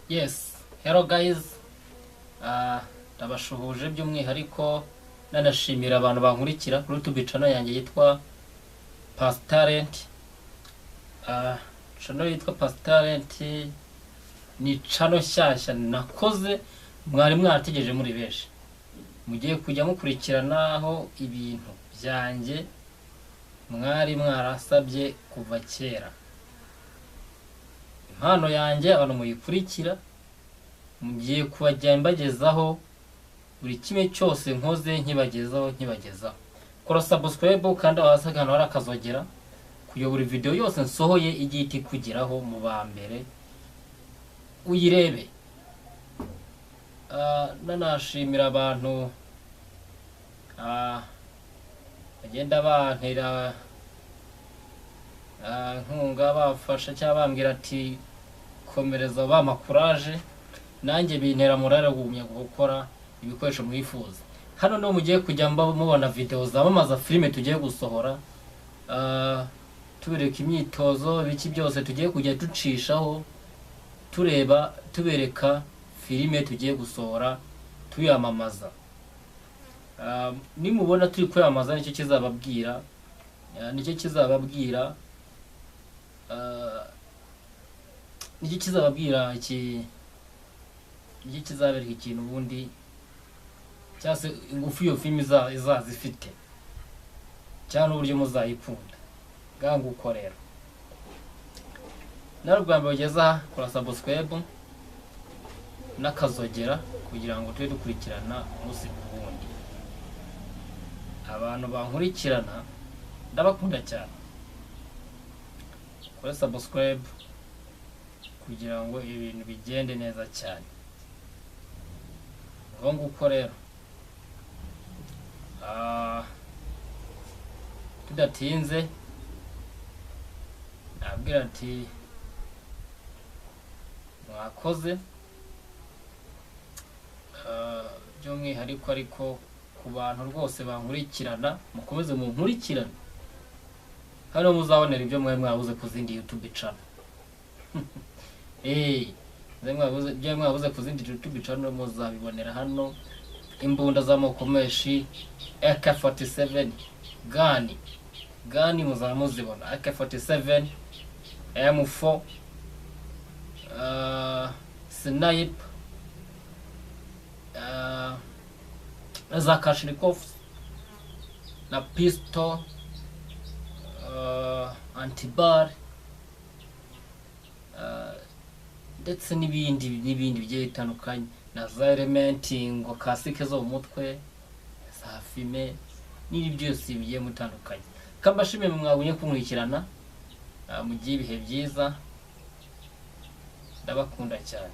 Yes, hello guys. Ndabashuhuje by'umwihariko, nanashimira abantu bankurikira kuri YouTube channel yanjye yitwa Pastalent. Channel yitwa Pastalent ni channel nshyashya nakoze, mwari mwarategereje muri benshi. Mugiye kujya mukurikiranaho ibintu byanjye mwari mwarasabye kuva kera. Impano yanjye abantu muyikurikira, mugiye kubajya mbagezaho buri kimwe cyose nkoze, nkibagezaho. Kora subscribe kandi aho hasi ahantu hari akazogera kugira buri video yose nsohoye ijye ihita ikugeraho mu ba mbere, uyirebe. Nanashimira abantu bagenda bantera inkunga, bafasha cyangwa bambwira ati komereza, bampa courage, nanjye bintera morale kugumya gukora ibikoresho mwifuza. Hano niho mugiye kujya mubona video zamamaza filime tugiye gusohora, tubereka imyitozo, ibiki byose tugiye kujya ducishaho, tureba tubereka filime tugiye gusohora, tuyamamaza. Nimubona turi kwamamaza, nicyo kizababwira nicyo kizababwira iki, nicyo kizabereka ikintu ubundi cyangwa se ingufu iyo filime izaza ifite, cyangwa n'uburyo muzayikunda. Bwanguko rero, nawe ubwa mbere ugeze aha, kora subscribe n'akazogera kugira ngo tujye dukurikirana umunsi ku wundi. Abantu bankurikirana ndabakunda cyane. Kora subscribe kugira ngo ibintu bigende neza cyane. Ubwo nguko rero, tudatinze, nabwira ati mwakoze. By'umwihariko ariko ku bantu rwose bankurikirana, mukomeze munkurikirane, hano muzabonera ibyo mwari mwabuze ku zindi YouTube channel. Ibyo mwabuze ku zindi YouTube channel muzabibonera hano: imbunda z'amoko menshi, AK47, gun muzaba muzibona, AK47, M4, sniper, za Kalashnikov na pistol, anti-balles, ndetse n'ibindi n'ibindi bigiye bitandukanye, na za helmet, ngo kasike zo mu mutwe, za fumé, n'ibindi byose bigiye mutandukanye. Kambashimiye mwabonye kunkurikirana, mugire ibihe byiza, ndabakunda cyane.